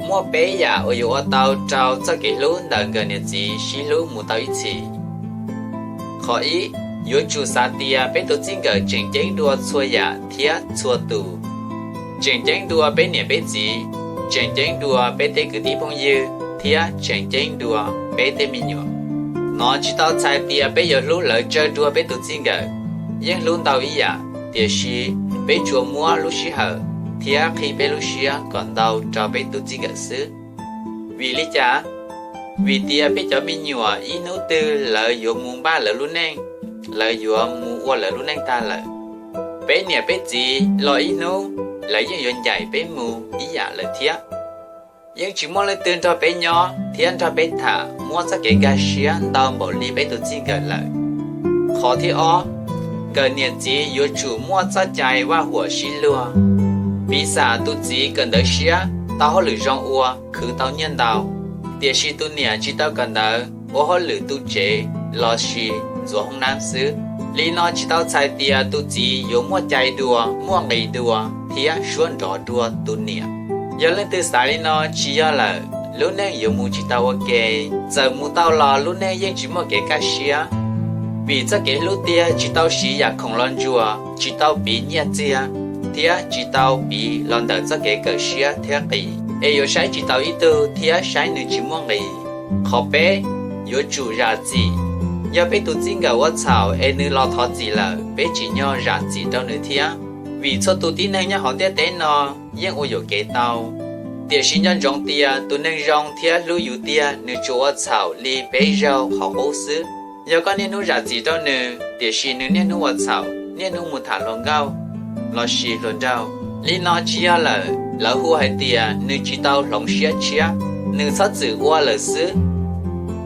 Muaj peb yam uas yuav ua tau rau txoj kev hlub ntawm nkawm niam txiv sib hlub mus tau ib txhis. Qhov ib, yuav tsum xav tias peb tus txij nkawm tseem ceeb dua txhua yam thiab txhua tus. Tseem ceeb dua peb niam peb txiv, tseem ceeb dua peb tej kwv tij phooj ywg, thiab tseem ceeb dua peb tej me nyuam. Nov tsis tau txhais tias peb yuav hlub lawv tsawg dua peb tus txij nkawm, yeej hlub ntau ib yam, tiam sis peb tsuas muab lub sij hawm thiab qhib peb lub siab kom ntau rau peb tus txij nkawm xwb. Vim li cas? Vim tias peb cov me nyuam ib hnub twg lawv yuav mus npaj lawv lub neej, lawv yuav mus ua lawv lub neej tag lawm. Peb niam peb txiv los ib hnub lawv yeej yuav ncaim peb mus ib yam lawm thiab. Yeej tsis muaj leej twg nrog peb nyob thiab nrog peb tham muab txoj kev nkag siab ntau npaum li peb tus txij nkawm lawm. Qhov thib ob, nkawm niam txiv yuav tsum muaj txoj cai vaj huam sib luag. Piv xam tus txiv kawm ntawv siab, tau hauj lwm zoo ua, khwv tau nyiaj ntau, tiam sis tus niam tsis tau kawm ntawv, ua hauj lwm tu tsev lossis ntxuav hoob nab xwb. Li no tsis tau txhais tias tus txiv yuav muaj cai dua, muaj nqis dua thiab suab nrov dua tus niam. Yog leej twg xav li no tsis yog lawm, lub neej yuav mus tsis tau ua ke. Txawm mus tau los lub neej yeej tsis muaj kev kaj siab, vim txoj kev hlub tiag tsis tau siv yam khoom los ntsuas, tsis tau piv nyiaj txiag, thiab tsis tau piv los ntawm txoj kev kawm siab thiab nqis, es yuav saib tsis taus ib tug thiab saib nws tsis muaj nqis. Qhov peb, yuav tsum zam txim. Yog peb tus txij nkawm ua txhaum es nws los thov txim lawm, peb tsim nyog zam txim rau nws thiab, vim txhua tus tib neeg nyob hauv ntiaj teb no yeej ua yuam kev tau. Tiam sis nco ntsoov tias tus neeg zoo thiab hlub yus tiag nws tsuas ua txhaum li peb zaug qhov qub xwb. Yog koj niaj hnub zam txim rau nws, tiam sis nws niaj hnub ua txhaum, niaj hnub mus tham hluas nkauj lossis hluas nraug, li no tsis yog lawm, lawv hu hais tias nws tsis tau hloov siab tshiab, nws txhob txwm ua lawm xwb.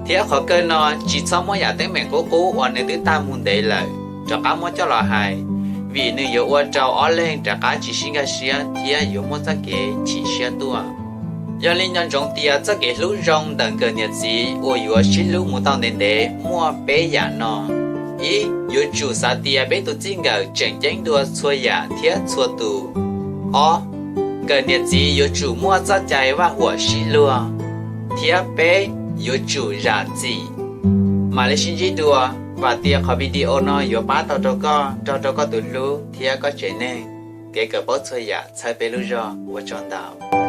Thiab qhov kawg no, tsis txhob muab yam teeb meem qub qub uas nws twb tag mus ntev lawm rov qab muab coj los hais, vim nws yuav ua rau ob leeg rov qab tsis sib nkag siab thiab yuav muaj txoj kev chim siab tuaj. Yog li nco ntsoov tias txoj kev hlub zoo ntawm nkawm niam txiv uas yuav sib hlub mus tau ntev ntev muaj peb yam no. Ib, yuav tsum xav tias peb tus txij nkawm tseem ceeb dua txhua yam thiab txhua tus. Ob, nkawm niam txiv yuav tsum muaj txoj cai vaj huam sib luag. Thiab peb, yuav tsum zam txim. Mam li sib ntsib dua, vam tias qhov video no yuav pab tau rau koj nrog rau koj tus hlub thiab koj tsev neeg kev kawm paub txhua yam txhawb peb lub zog. Ua tsaug ntau.